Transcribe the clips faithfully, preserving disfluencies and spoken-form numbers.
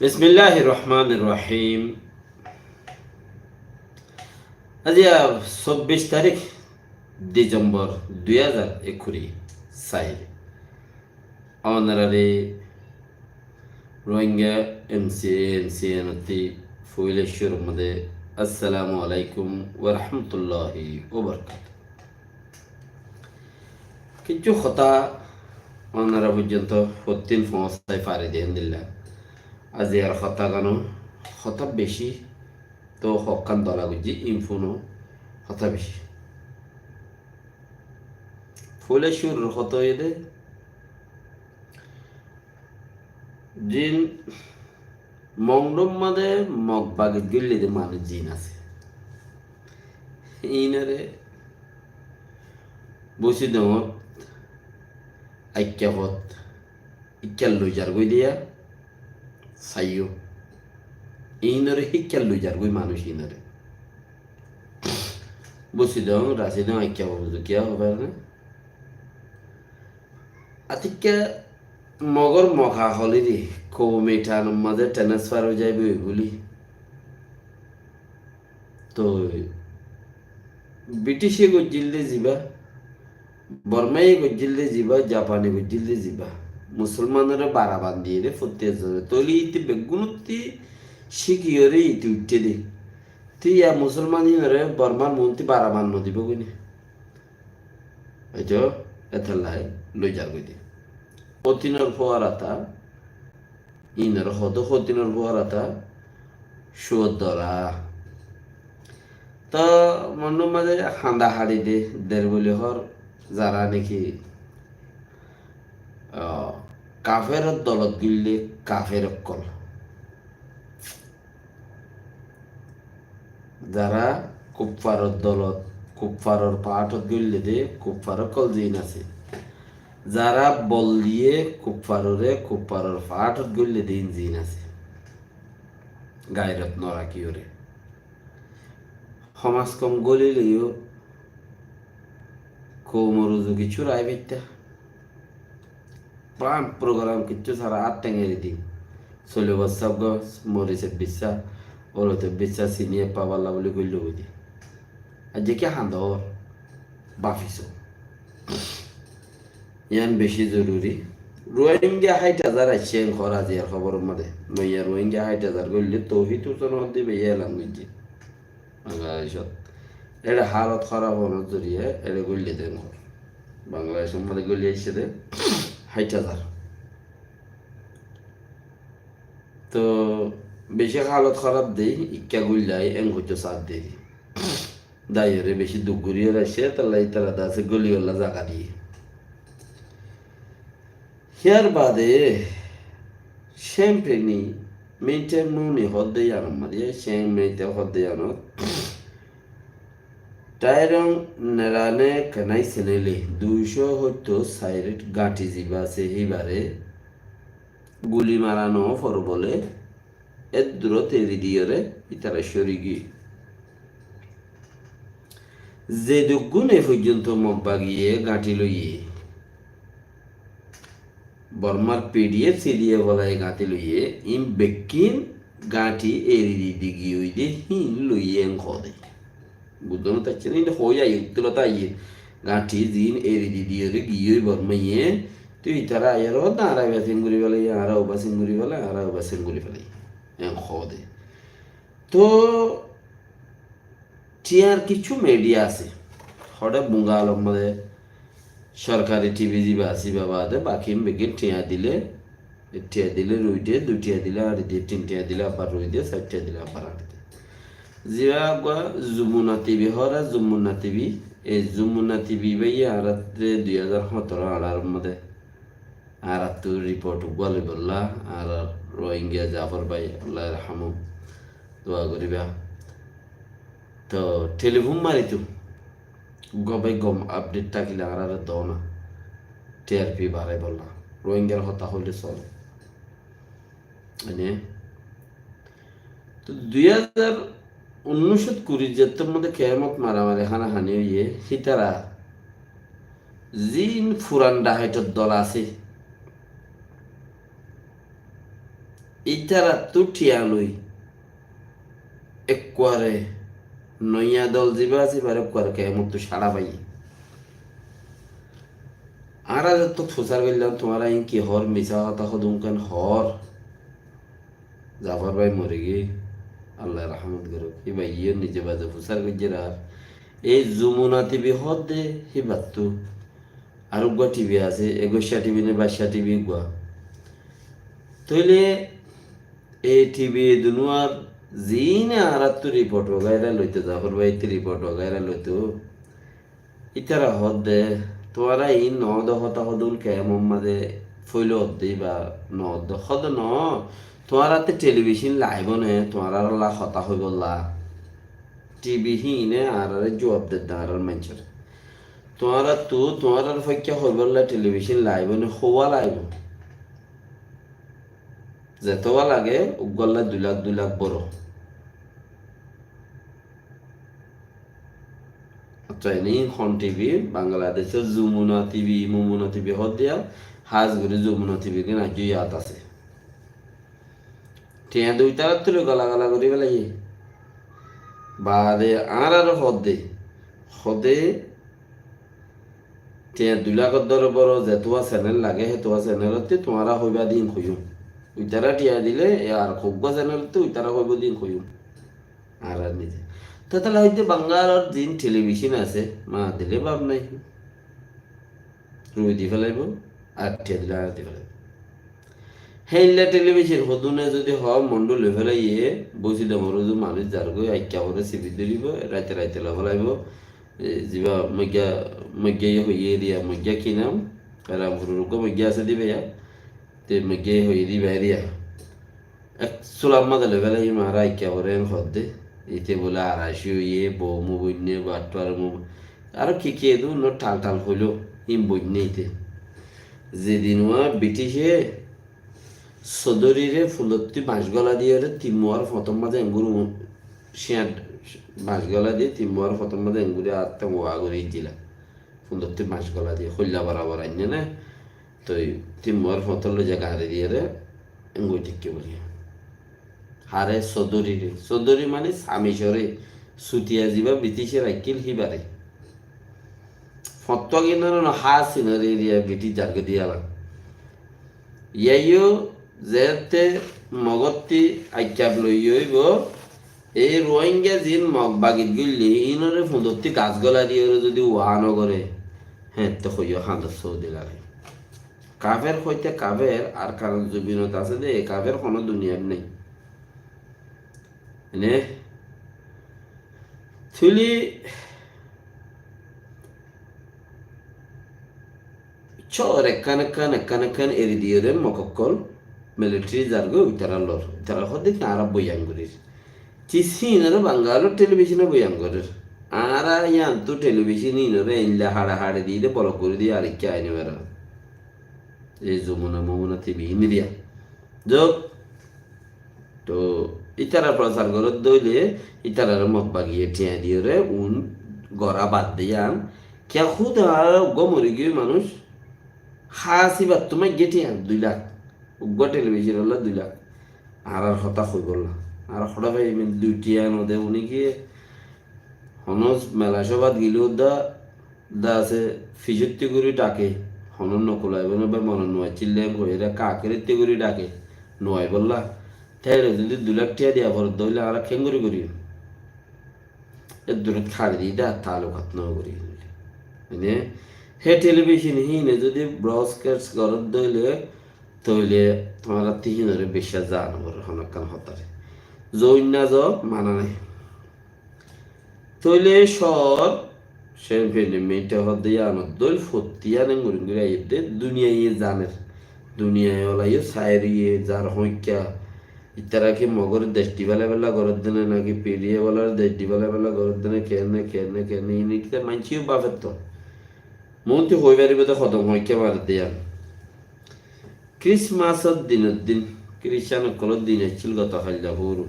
Bismilláhir rohmánir rohím. Aijja sobbic tarík Disembor dui házar ekkuri sair. Ónorare Rohingya M C A, M C N ottú foila cúrur mazé Assalamu alaikum wa rahmatullahi wa barakatuhu. Kissú hotá ónora foijjonto fottín foóñsai fari de héndilla. Aijjar hotá gán, hotá beci, to hokkán dola goijjí, info no, hotá beci. Foila cúrur hotá óiye de, zin Mongdor mazé Mog bagit goille de manúic zin asé. Inore Busidongot, Aikkafot, ikká loi zargoi diya, saiyó. Inore hikká loi zargoi manúic inore. Busidong, Rasidong, Aikkafot, buzu kiya hobar na? Atikka Mogor moka holiri koumi tanor mazé transfer ói zaibo buli. Toi British e goijjíl de ziba, Borma e goijjíl de ziba, Japan e goijjíl de ziba, Musolmanore bara bandiyé de fottí zone. Toile ite beggúnottí cikiyore ite uiththé de. Te ya Musolman inore Bormar muúntu bara ban no dibo goi né? Eto etallai loi zargoi de. Hotinor fuarata, inore hodo hotinor fuarata, cuor dora. To monor mazé handa haçi de, der buli hor, zara niki, ah, kaferor dolot goille kafer okkol. Zara kuffaror dolot, kuffaror faátot goille de kuffar okkol zin asé. Zara bol diye kuffarore, kuffaror faátot goille de in zin asé. Gairot no rakiyore. Homaz kom goli loiyo koumor uzu kissú rai faitta. Pran program kissú sára, át théng eri di. Sole bossá gó, mori sebbic sá, olo tebbic sá, sini eppa balla buli goillo goi di. Aijja ki handor? Bafis ó. Yián beci zoruri. Rohingya háit házar aiccé en hor aijjar hóbor mazé. Noiya Rohingya háit házar goille Touhid Hosen hoó de beiya elan goijjé. Bangladecót. Ére halot hóraf ónor zoriya ére goille de en hor. Bangladecór mazé goille aiccé de háit házar. To beci halot hóraf de, ikká goillai en hoitó sar de. Daiyore beci duk gori raikké, tolla itara dase golibolla zaga diye. Hiyar bade Shénpeni, Minte Muni hoó de yíanor mazé, Shén Minte hoó de yíanot. Tairong Nerane Kenai Seneli dui cót hóttor sair gañthi ziba asé híbare guli mara no foribóle eddurót eri diyóre ítara córi giyé. Zedukkún e foijjonto Mog bagiye gañthi loiyé, Bormar P D F, C D F olaye gañthi loiyé, ín bekkín gañthi eri di di giyói de híin loiyé en hoó de. Buddónot aiccé né, inde hoi aiyé, uttulot aiyé. Gañthi ziín eri di diyóre giyói Bormaiye, tui itara aiyóre hoó de, añára iba senguri félai, añára uba senguri félai, añára uba senguri félai. En hoó de. Toh, tiyar kissú media asé. Hoçé Bungalor mazé sorkari T V ziba asé, iba bade baki beggín tiañ dile, ek tiañ dile roi de, dui tiañ dile añçi de, tin tiañ dile abbar roi de, sair tiañ dile abbar añçi de. Ziba uggwá Zumuna T V hoór, Zumuna T V, ei Zumuna T V báiye añáráre dui házar hóñtoro añçáror modé añáráttu report uggwá loibolla, añárar Rohingya Jafar bái, Allah yarhamu, dua goriba. Toh telefon maritó, uggwá bái gom update tákile añáráre dóna, T R P baraibolla. Rohingyar hotá hoile sole. Ene. Toh dui házar unnúicot kuri zettór modé kemot maramari hanahani óiye, hítara ziín furan dhahaitor dol asé, Ítarattú thiañ loi ekkuare noiya dol zibá asé, íbare ekkuare kemottú sára faiyé. Añára zettó fusár goillám, tuáñra iín ki hoór, misá hotá hodún ken hoór. Zafar bái morigiyói, Allaye rahmot gorouk. Íba yó nize baze fusár goijjé ar. Ei Zumuna tibi hoódde híbattú. Ar uggúa tibi asé, Egoicca tibi né Baicca tibi uggúa. Tóile ei tibi dunúar ziíne añárattú riport wagaira loito, Zafar báittú riport wagaira loito, ítara hoódde, tuáñra iín noódde hotá hodún kemor mazé foila hoódde íba noódde, hoódde noó, tuáñrattú telibicin laibó né, tuáñrálla hotá hoibólla. Tibi híine añáráre juab dedde añárár maincóre. Tuáñrattú, tuáñrár foikká hoibólla telibicin laibó né, houwá laibó. Zetówa lage, uggúalla dui lak, dui lak boro. Accá, iín hon tibi, Bangladecór Zumuna tibi, Mumuna tibi hoódde, hás gorí Zumuna tibi gán aijjó yad asé. Thiañ dui tarattú loi gola gola gorí felaiyé. Baade añáráre hoódde, hoódde thiañ dui lak dóre boro zetówa senel lage, hétowa senelotté tuáñra hoibá de iín hoiyúm. Uitará thiañ dile, e ar hoggúa senelotté uitará hoibó de iín hoiyúm. Añára nize. Tótala hoitte Bangalor ziín telibicin asé, ma dile baf nái. Rui di felaibó, ar thiañ dile añára di felaibó. Héilla telibicin hodúne zodi hoó mondu loi felaiyé, bósi domor uzu manúic zargói, aikká bore sibi dóribo, raite raite loi felaibó. E, ziba moigga, moigga ye hoiyé eriya, moigga ki nam? Rampuror uggúa moigga asé de baiya. Te moigga ye hoiyé de baiya eriya. Ek sular mazé loi felaiyé, añára aikká bore en hoódde. Ite bóle araci óiye, bou mu boinne, battuar mu. Aró ki ki edún no thal thal hoilo, hín boinne ite. Zedin uá Britice Sodorire fundottí bañc gola diyóre tin muar foñtor mazé enggúri u-, ciañ bañc gola diyé, tin muar foñtor mazé enggúri añáttú uá gorí dila. Fundottí bañc gola diyé, hoilla borabor ainné né. Toi tin muar foñtor loi zai gañri diyóre engúri thikké bóli. Hare Sodorire. Sodori mani samisore, sutiya ziba Britice raikkíl híbare. Foñttuwa gín no, no, há sinori eriya British zargói diyala. Yaiyo zeéñtte Mogottí aikkaf loiye óibo, ei Ruáingga ziín Mog bagit goille, iínoré fundottí gas gola diyóre zodi uá no goré, héeñtte hoiyó hañdor sóudi lage. Kafer hoite kafer, Arkanor zobinot asé de, e kafer honó duniyait nái. Ene, tuli cóor ekkán ekkán, ekkán ekkán eri diyóre Mog ókkol militari zargói, uitará lor. Uitará hoódde ki añára boyan gorir. Tis híinoré Bangalor telibicone boyan gorir. Añára yíantu telibicon híinoré eilla haçe haçe diyé de bolok gorí diyé ar ekká aini berar. Ei Zumuna Mumuna tibi hín eriya. Zok, to ítara prosar goródde óile ítararé Mog bagiye thiañ diyóre un gorá bad de yían. Kiyá húda uggúa mori giyói manúic. Hás íbattú maigge thiañ dui lak. Uggúa telibicon olla dui lak. Añárar hotá hoibólla. Añára hotá fai imen dui thiañ no de uni giyé. Honó mela cóbat gilé uddá dase ficottí gorí dhake, honó no kulaibó né bái, mone no accíl de hoiyére kakerittí gorí dhake, no aibólla. Te ére zodi dui lak thiañ diya foredde óile añára keéngorí goríyum? E durot haçi di de, ar taalukat no goríyum. Mane, hé telibicon híine zodi broadcast goredde óile, tóile tuáñrattú híinoré biccác za no gorer honó ekkán hotáre. Zoin no zo, mana nai. Tóile cóor, cénfene minte hoódde yíanot dóil fottí yían engori engori aiyér de, duniyaiye zaner. Duniyai olaiyó sair iye, zar hoóikka, ítara ki Mogor dec dibalabella gorédde né, naki P D A bolar dec dibalabella gorédde né, kenne, kenne, kenne, ini kite maincíyo bafetto. Muúntu hoi faribó de hodom hoóikka maredde yían. Kirismasor dinor din, Kiristan ókkolor din accíl goto hailla fóoru.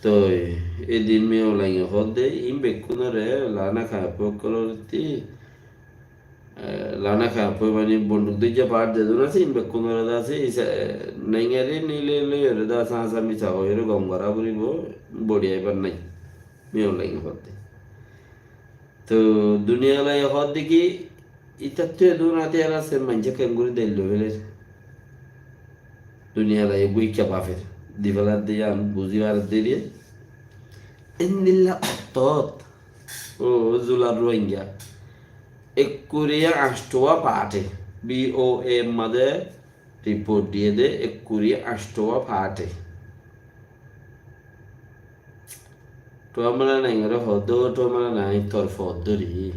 Toi e din Miyaulainge hoódde, iín bekkúnoré lana kañappú ókkolor tí Eh, lana ka, poi mani bonduk dóijja part zedún asé, in bekkúnore de asé, isa, eh, naingare nile loiyore de asé, asá misa hoiyore gom gora foribo, bori aibar nai. Miyón lainge hoódde. To duniyalai hoódde ki, itattú edún atiyar asé, maincé kengori deli loi feler. Duniyalai eggúa ikká bafer. Di feladde yián buzi faredde riye. Endilla ottót. Ó zular Rohingya. Ekkuri añcthuwa paáte. B O M mazé report diyé dé ekkuri añcthuwa paáte. Thuamara naingore hoódde, ó thuamara naing tor foóddori.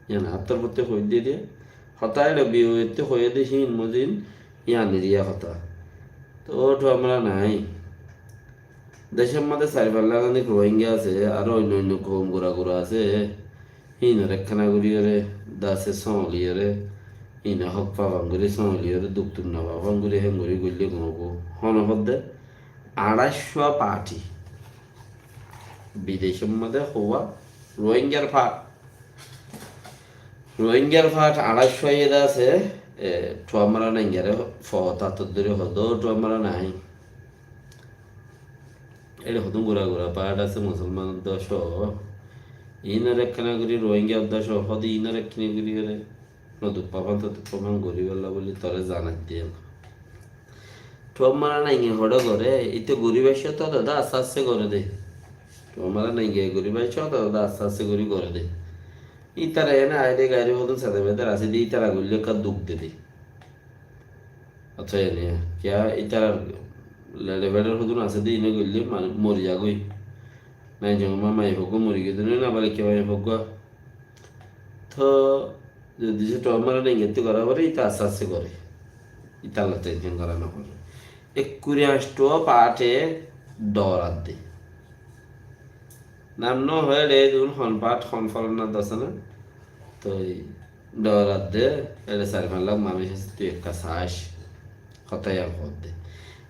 Yián áttor fottí hoóidde dé. Hotá eçe B O A ttí hoiyé dé híin mozin yián eriya hotá. Toóu thuamara naing. Decór mazé sair fañs lak anik Rohingya asé, aró oinno oinno koum gura gura asé. Híinor ekkána goríyore dase sóoliyore, híine hók fafan gorí sóoliyore, duk tuk no fafan gorí héen gorí goillé gunogu. Hone hoódde añçáiccúa paáti. Bidecór mazé hoówa Rohingyar paát. Rohingyar paát añçáiccúa iyé de asé, e, thuamara naingare foóta toddóri hoódde, ó thuamara naing. Eçe hodún gura gura paát asé musolman uddá só. Iínor ekkána gorí Rohingya uddá só, hode iínor ekkána gorí ore. No duk fafan to duk fafan goríballa buli tore zanai diyé. Thuamara nainge hoçé goré, ite goríbar sóte hoda asté asté goré dé. Thuamara nainge goríbar sóte hoda asté asté gorí goré dé. Ítara ene aide gairi hodún sade bedar asé dé, ítara goillé ekká duk de dé. Accá, ene kiyá ítarar lede bedar hodún asé dé, ine goillé mani mori zagói. Nai jongma maiyafuwa mori giyé dé, nai nabalikka maiyafuwa. Toh, zodi se thuamara nainge ettú gora fore, íta asté asté gore. Íta Allah tension gora no fore. Ekkuri añcthuwa paáte dooradde. Nam no hoile edún hon paát hon folon na dosana. Toi dooradde, eçe sair fañs lak manúic asé, tui ekka saic. Hotá yián hoódde.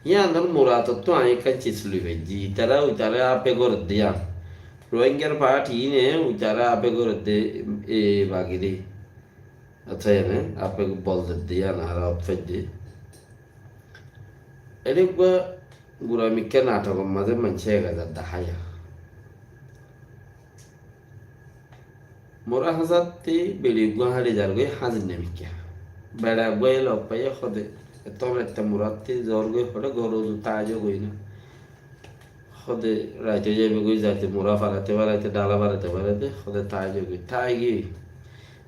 Yiánor muratottú añí ekkán cis loi faijjí. Itara uitare ape goredde yián. Rohingyar paát iíne uitare ape goredde e bagire. Accá, ene ape bol dedde yián añára hotá faijjí. Eçe uggúa guramikká nathokor mazé maincé ek hazar daháiya. Mora háñzattí beçi uggúa háñçi zargói háñzir namikká. Beça uggúa e lok faiyé hode, "Etó raitta murattí zorgói hode goro uzu táizo goi na." Hode raite zaibe goi, zaite mora faraite faraite, dhala faraite faraite, hode táizo goi. Tái giyói.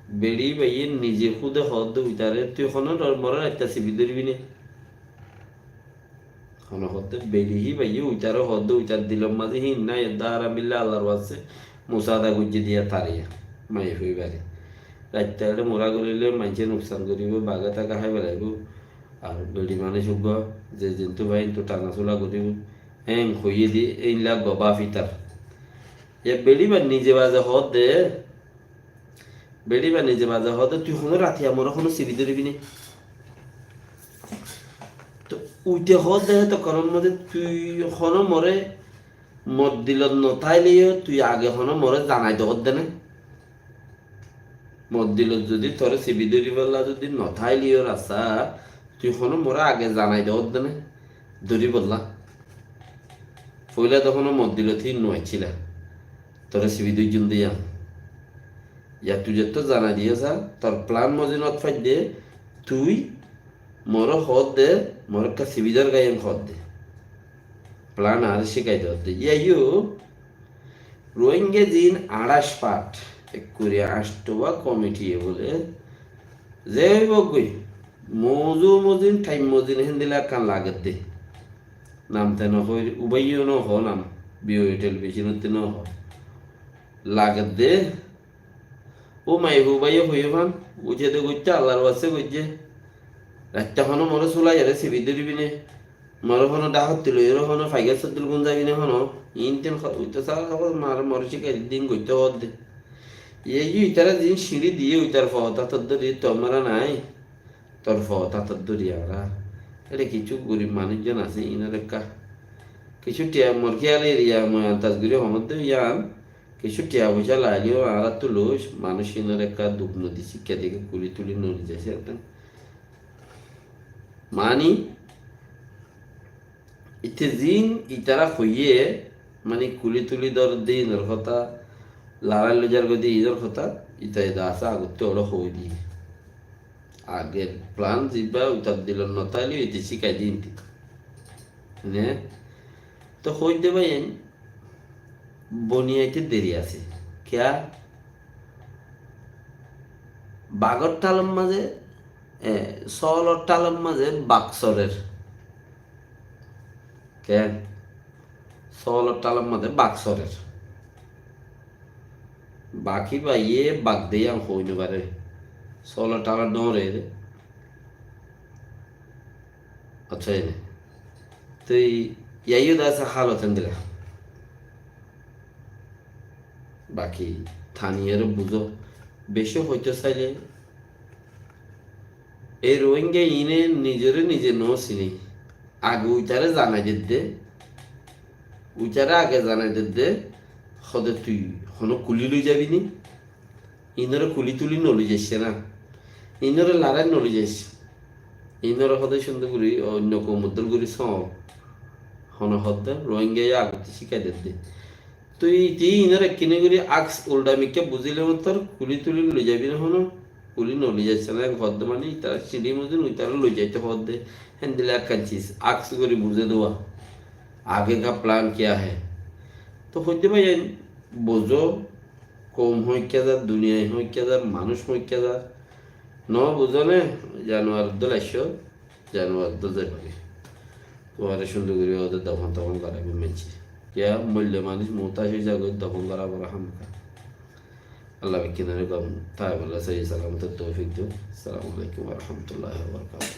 Beçi baiye nize hude hoódde uitare, "Tui hono mora raitta sibi dóribi né?" Hono hoódde beçi hí baiye uitare hoódde, uitar dilor mazé híin nái, edde añára milla Allar waste musaada goijjé diya tariya, maiyafuwa ibare. Raitta eçe mura goríle maincé nuksan goríbo, bage táke hái felaibó. Ar beçi manúic uggúa ze zintú fai hintú thana sula goríbo. Héen hoiyé de, éilla uggúa baf itar. Ya beçi ba nize baze hoódde, Beçi ba nize baze hoódde, "Tui hono ratiya more hono sibi dóribi né?" Toh uite hoódde, "He tokkánor modde tui hono more moddilot no táileyo, tui age hono more zanai dódde né? Moddilot zodi tore sibi dóribolla zodi no táileyo rasta, tui hono more age zanai dódde né? Dóribolla. Foila to hono moddilot híin no aiccíla." Tore sibi dóijjum de yián. Ya tui zettót zanai diyós, tor plan mozinot faidde, tui more hoódde, more ekka sibi dór gai en hoódde. Plan añáre cíkai dódde. Yá yó, Rohingya ziín añçáic path, ekkuri añcthuwa komitiye bóle, ze óibou goi, mouzu mozin, thaim mozin, héndilla ekkán lagedde. Nam te no hoóir, ubaiyó no hoó nam, B O A television ottú no hoó. Lagedde, ó maiyafuwa báiye hoiyé fán, uite de goittó, Allar waste goijjé. Raitta hono more sulaiyóre sibi dóribi né? More hono dhákotti loiyóre hono faigar soddul gun zaibi né hono? Iín tin ho-, uite sá hobor mare more cíkai din goittó hoódde. Yé yó itara ziín siñçí diyé uitar fotá toddóri tomara nái. Tor fotá toddóri añára. Eçe kissú gorib manúic zon asé, iínor ekká. Kissú thiañ mor kiyal eriya, mui antas gorí hoódde yián. Kessú thiañ foicá laileyó añárattú loic, manúic inor ekká duk nodi, cíkka diyé, kulí tulí noli zaisé. Mani, ite zin itará hoiyé, mani kulí tulí dór de inor hotá, larai loi zar goi de inor hotá, ita eda asé agottú óra hoi diyé. Agor plan zibá utar dilot no táile ite cíkai diyé inte. Ne? Toh hoi de bái, boniyaite deri asé. Kiyá? Bagor thalor mazé, e, sóolor thalor mazé bag sorer. Ken? Sóolor thalor mazé bag sorer. Baki baiye bag de yián hoi no fare. Sóolor thala dóre de. Accá, ene. Toi yaiyo de asé hálot endilla. Baki tani ere buzó. Beci hoito saile, ei Rohingya ine nizore nize no sine. Age uitare zanai dedde, uitare age zanai dedde, hode tui hono kulí loi zabi ni? Inore kulí tulí no loi zaic na. Inore larai no loi zaic. Inore hode cúndor gori oinno koum uddar gori só. Hono hode Rohingya ye agottú cíkai dedde. Tui, tui inore ekkene gori aks ulda mikká buzile mottor kulí tulí loi zabi na hono. Kulí no loi zaic na, ek hode mani itara siñçi mozin, itara loi zaito hode. Héndilla ekkán sis, aks gori buze duwa. Age ka plan kya hai? Toh hoite bái, buzó, koum hoikká zar, duniyai hoikká zar, manúic hoikká zar. No buzó ne, januar dóla aiccó. Januar dóla zai fare. Tuáñre cúndor gori ode dofon tofon goraibo maincé. Kiyá moille manúic mutáic ói zagói, dofon gora fore hámaká. Allah bekkúnore gom táibolla sóhi salamote toufik dóuk. Assalamu alaikum wa rahmatullahi wa barakatuhu.